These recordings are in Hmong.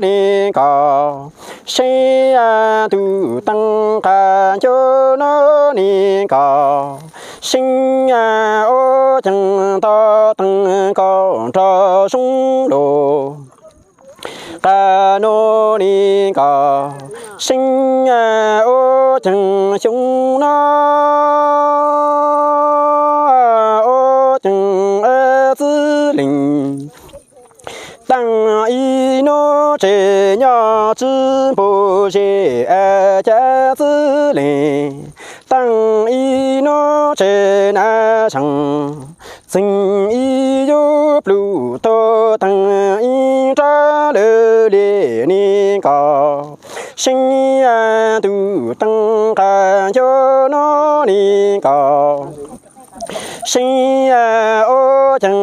ni ko, seeb ntuj teeb qab ncuab no ni ko, seeb ua ceev toj teeb ko nrog zoo lus qab no ni ko, seeb ua ceev xyoo no ua ceev txwv lees. Teeb ib hnub tsev nyob tsw npus zes cas txwv lees. Teeb ib hnub tsev na seem txeeg ib yub plub tug teeb ib rab lwm liam ni ko, seeb ntuj teeb qab ncuab no ni ko, seeb ua ceev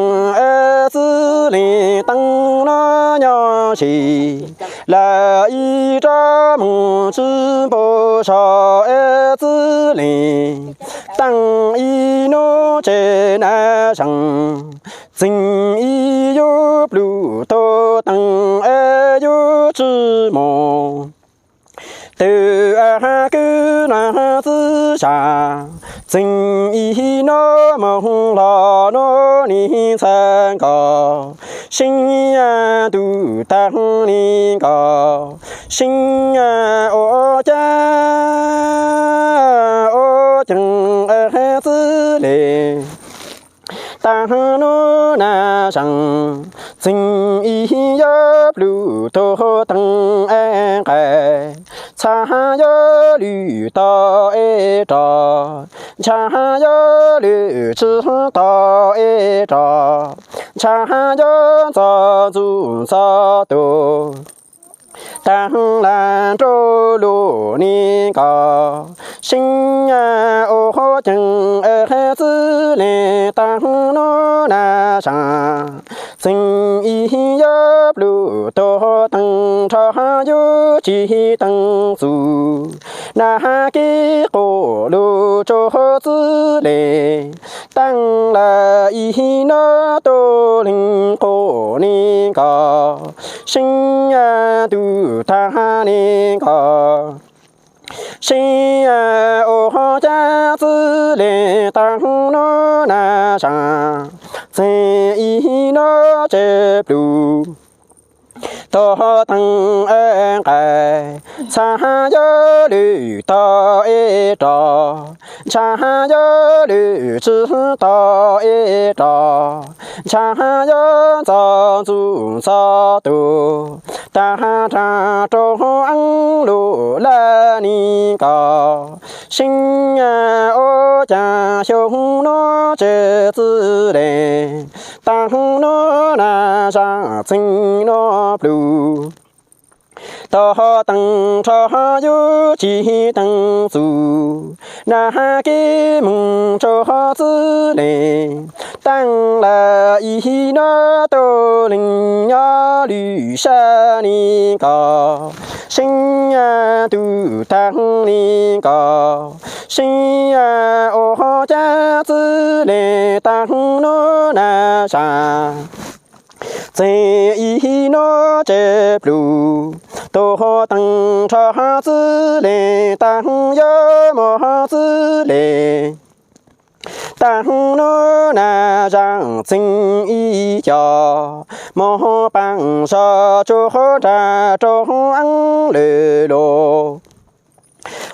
txwv lees teeb no nyob sis lawm ib rab moos tsw npus zog txwv lees. Teeb ib hnub tsev na seem txeeg ib yub plub tug teeb yub tsw moos. Twb kwv nag txwv zam txeeg ib hnub moos los no ni ntxhais ko, seeb ntuj tag ni ko, seeb ua cas ua ceev txwv lees. Tag hnub na seem txeeg ib yub plub tug teeb nqaij, txhaj yog lwm tog es rog, ntshai yog lwm tswv tog es rog, ntshai yog ntxov ntxub ntxov tus tag lawm nraug lus ni ko, seeb ua ceev txwv lees tag hnub na seem txeeg ib yub plub tug teeb nrog yub tsib teeb txuj nag kib qus lug tsuag txwv lees. Teeb lawm ib hnub tuaj lees qus ni ko, seeb ntuj tag ni ko, seeb ua cas txwv lees tag hnub na seem txeeg ib hnub tsev plub tug teeb nqaij, txhaj yog lwm tog es rog, ntshai yog lwm tswv tog es rog, ntshai yog ntxov ntxub ntxov tus tag nrho rau eeb lug lawm ni ko, seeb ua cas xyoo no tsev txwv lees tag hnub na seem txeeg no plub tug teeb nrog yub tsib teeb txuj nag kib moos tsuag txwv lees. Teeb lawm ib hnub tuaj lees nyob lwm sab ni ko, seeb ntuj tag ni ko, seeb ua cas txwv lees tag hnub na seem txeeg ib hnub tsev plub tug teeb nrog txwv lees tag yub moog txwv lees. Tag hnub na seem txeeg ib co moog paab zog tsuag nrag rau eeb lwm lug.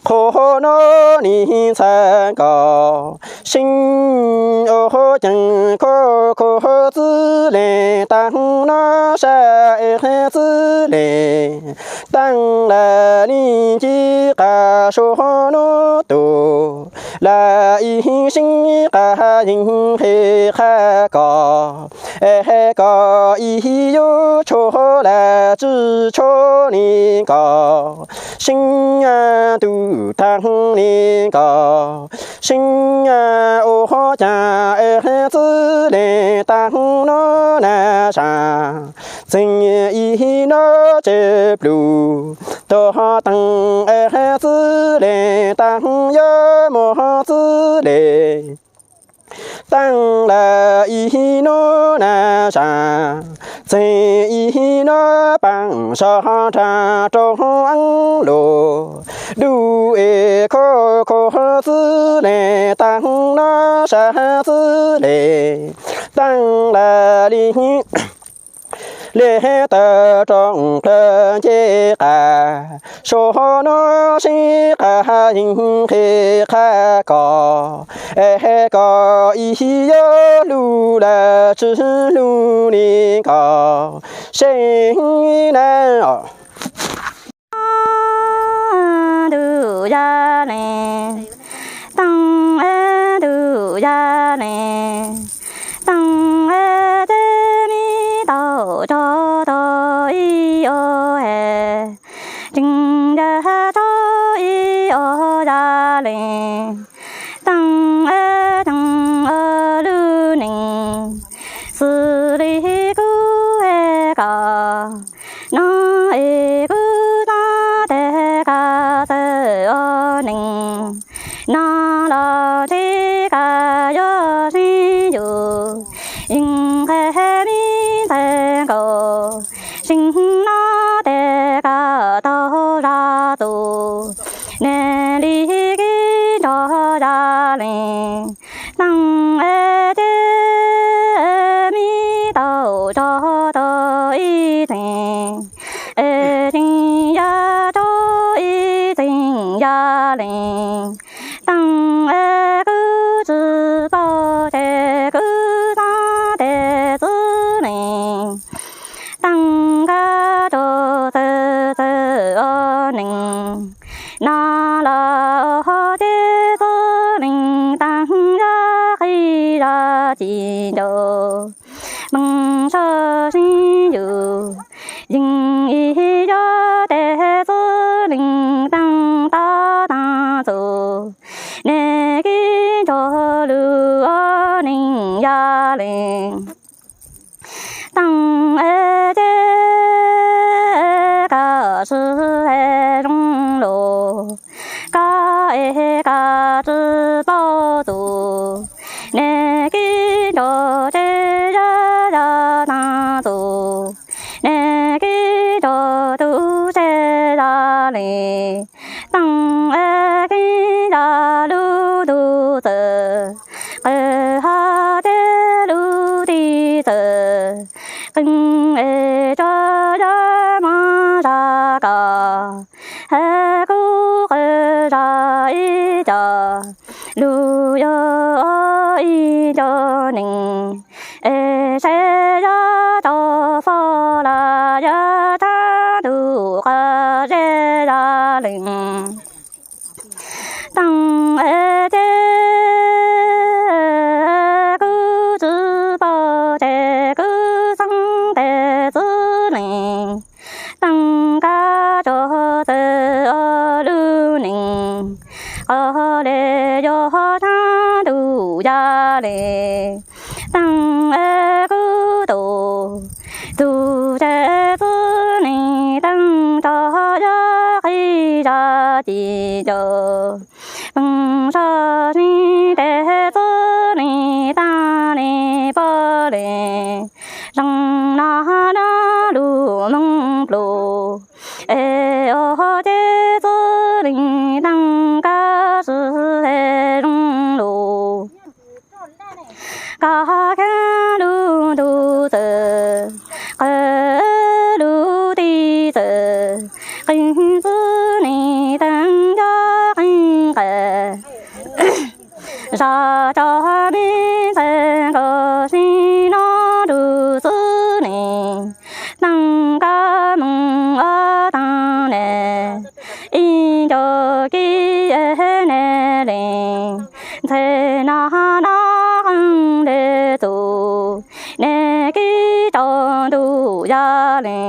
Qhov no ni ntxhais ko, seeb ua ceev khuv khuv txwv lees tag no sab es txwv lees. Teeb lawm li nci qab suab nub tug, lawm ib seeb qab yeej qheb qab ko, es ko ib yub tshuaj lawm tsw tshuaj ni ko, seeb ntuj tag ni ko, seeb ua cas es txwv lees tag no na seem txeeg ib hnub tsev plub tug teeb es txwv lees tag yub moog txwv lees. Teeb lawm ib hnub na seem txeeg ib nub paab sov nraag rau lug, dub es khuv khuv xwb le taag nub sab xwb le, taag lawm le le tawm rooj plawg nce qas, suav nub sib qas yeej nqhis qha koj, es koj ib yuav lug lawm tsi lug le koj seej na. Ntuj ya le, taag ntuj ya le, taag ces me tau tso tau ib o he, tseem ya tso ib o ya le, taag taag lub neej xws li kuv es koj, no es kuv txhob tes koj txawm ua neej, no los ntshe koj yuav sib yug, yeej nqe me ntxhais nkaus, seem no tes koj taug zog txug, nej li kib nrog ya le, taag ces me tau tso tau ib txheej, es tseem ya tso ib txheej ya le, taag kuv tsi paub ces kuv txhob tes txwv le, taag koj tso txawm txawm ua neej, no los ua ces txwv le taag yog qhib zog tsis nco, meej sab sib yug, yeej ib yuav tes txwv le taag tod taag txug, nej kib nrog lug ua neej ya le, taag ces koj sib hais zoo lug, koj es koj tsi paub txug, nej kib nrog tsev ya ya taag txug, nej kib nrog tub tsev ya le, taag kib ya lub ntuj txawm, qw hab ces lub teb txawm, qeej es tso ya mob zog koj, hab kuv qw zog ib co, lug yuav ua ib co neej, es saib yog tau faj los yog tsaab ntuj qhov zeb ya le, taag ces kuv tsi paub ces kuv txhob tes txwv le, taag koj tso txawm ua lub neej, qhov le yog tsaab ntuj ya le, taag kuv tug tug tes txwv le taag tso yog qhib zog tsis nco, meej sab sib tes txwv le taag le pab le, zoo no na lug moog plug, es ua ces txwv le taag koj sib hais zoo lug, koj khav lub ntuj txawm, qw lub teb txawm, qeej txwv le taag yog qeej qas, zog tso me ntxhais nkaus sib no rug txwv le, taag koj moog ua taag le, ib nco kib ne le, ntxhais no no qeej le txug, nej kib tau ntuj ya le,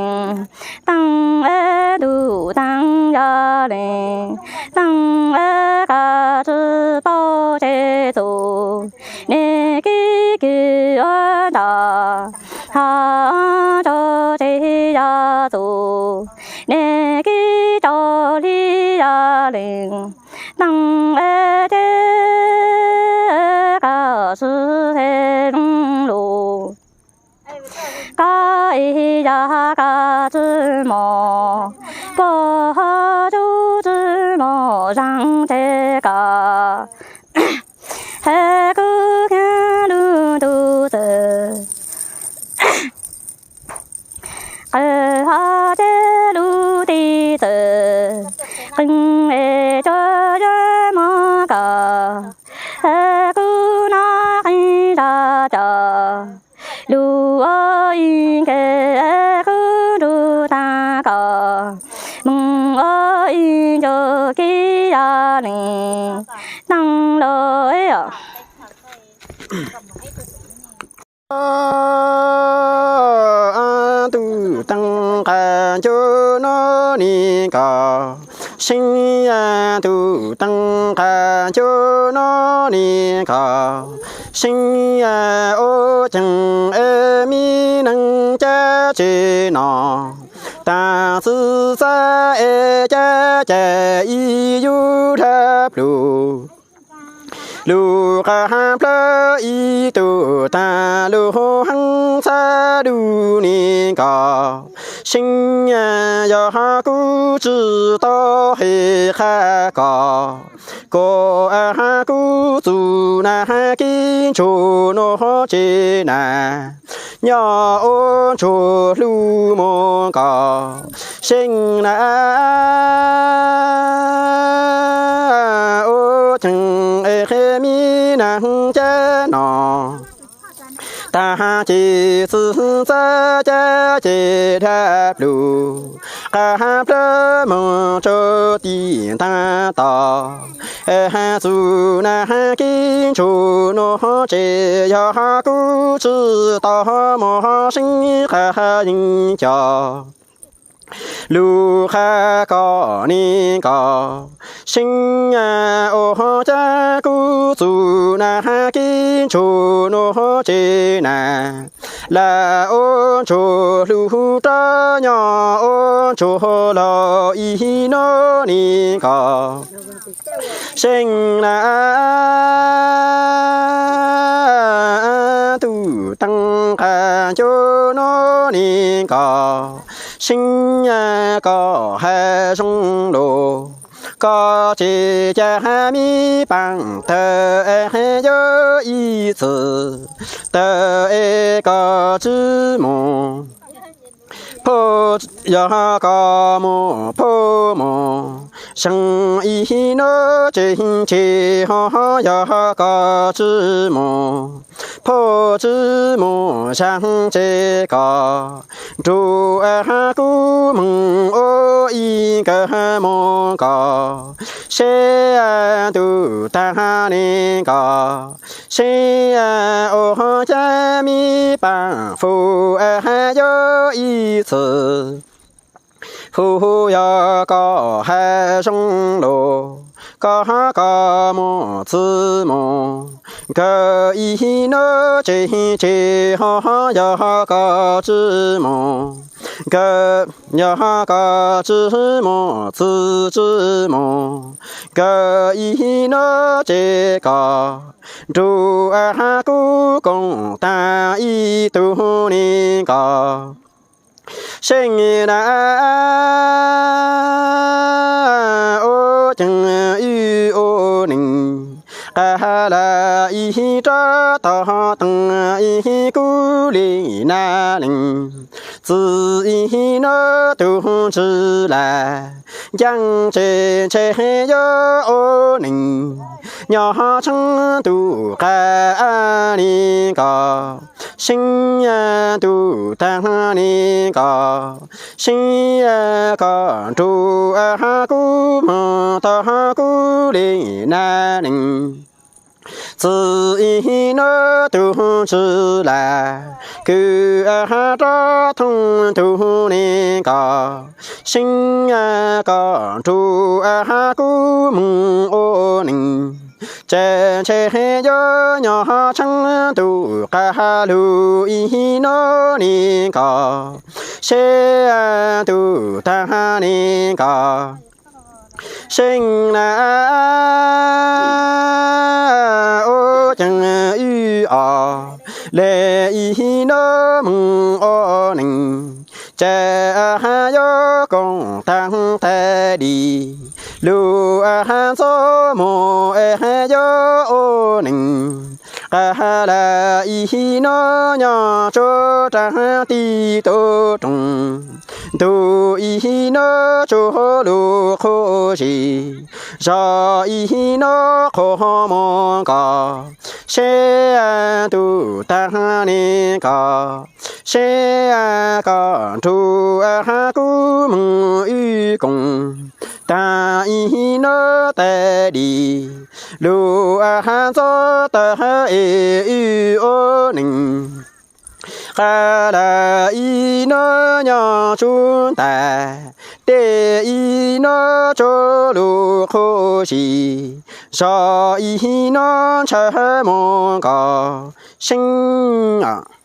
taag ntuj taag ya le, taag koj tsi paub tsev txug, nej kib kig ua nrag, hab tso tsev ya txug, nej kib tau hli ya le, taag ces koj sib hais zoo lug, koj ib ib nkeeg qub ntuj tag koj, moog ua ib ncaug kib yog neeg neeg los. Ntuj taag qab ncuj nub nis koj seev, ntuj taag qab ncuj nub nis koj seev, ua caag es mi neeg ca tse no, taag txug txaj es ca ca ib yug dlab plug. Lug qab plawg ib tug taag lug heev txhaj lug nis koj seev, yog kuv tsi tau hej qha koj, koj kuv txug nag kib ntsuag nuav tsev nag, nyob ua ntsuag hlub moog koj seev na. Ua caag es mi neeg ca no, taag ces txug txaj ca ces dlab plug, qab plawg moog rua tim taag tod, txug nag kib ntsuag nuav tsev yog kuv tsi tau moog seev qab yeej coj lug qha koj nis koj seev, ua caag kuv txug nag kib ntsuag nuav tsev nag, lam ua ntsuag hlub rov nyob ua ntsuag laug ib nub nis koj seev na. Ntuj taag qab ncuj nub nis koj seev, koj has zoo lug, koj tsev ca has mi paab tawg es yuav ib txwm tawg es koj tsi moog phauj, yog koj moog phauj moog saab ib nub tsev tsev ho, yog koj tsi moog phauj tsi moog saab tsev koj nrug kuv moog ua ib nkawm moog koj seb ntuj taag nis koj seb ua caag mi paab fwj yuav ib txwm fwj, yog koj has zoo lug, koj koj moog tsi moog kawg ib nub tsev tsev ho, yog koj tsi moog kawg, yog koj tsi moog tsi tsi moog kawg ib nub tsev koj nrug kuv koom taag ib tug nis koj seev na. Ua caag wb ua neeg qab lug ib rov tog taag ib kuv le nab leeg, txug ib nub tug ntsis lug ncaaj tsev ntshe yuav ua neeg nyob tsheej ntuj qab nis koj seev, ntuj taag nis koj seev, koj nrug kuv moog tog kuv le nab leeg, txug ib nub tug ntsis lug kws rov thooj tug nis koj seev, koj nrug kuv moog ua neeg tsev ntshe yuav nyob tsheej ntuj qab lug ib nub nis koj seb ntuj taag nis koj seev na. Ua caag wb ob leeg ib nub moog ua neeg, tsev yuav koom taag tag li, lug ntxuav moog yuav ua neeg qab lug ib nub nyob tsua raag tib tug rooj Ntuj ib hnub tsuj lub qhov zis, zos ib hnub qhov muag nkos, seb ntuj tag ne koj, seb koj nrug kuv moog wb koom, taag ib hnub tas li, lub hav ntxov tawg es wb ua neej. Qab lawm ib hnub nyob tsuj ntais, tej ib hnub tsuj lub qhov zis, zos ib hnub ntshaw muag nkos, seeb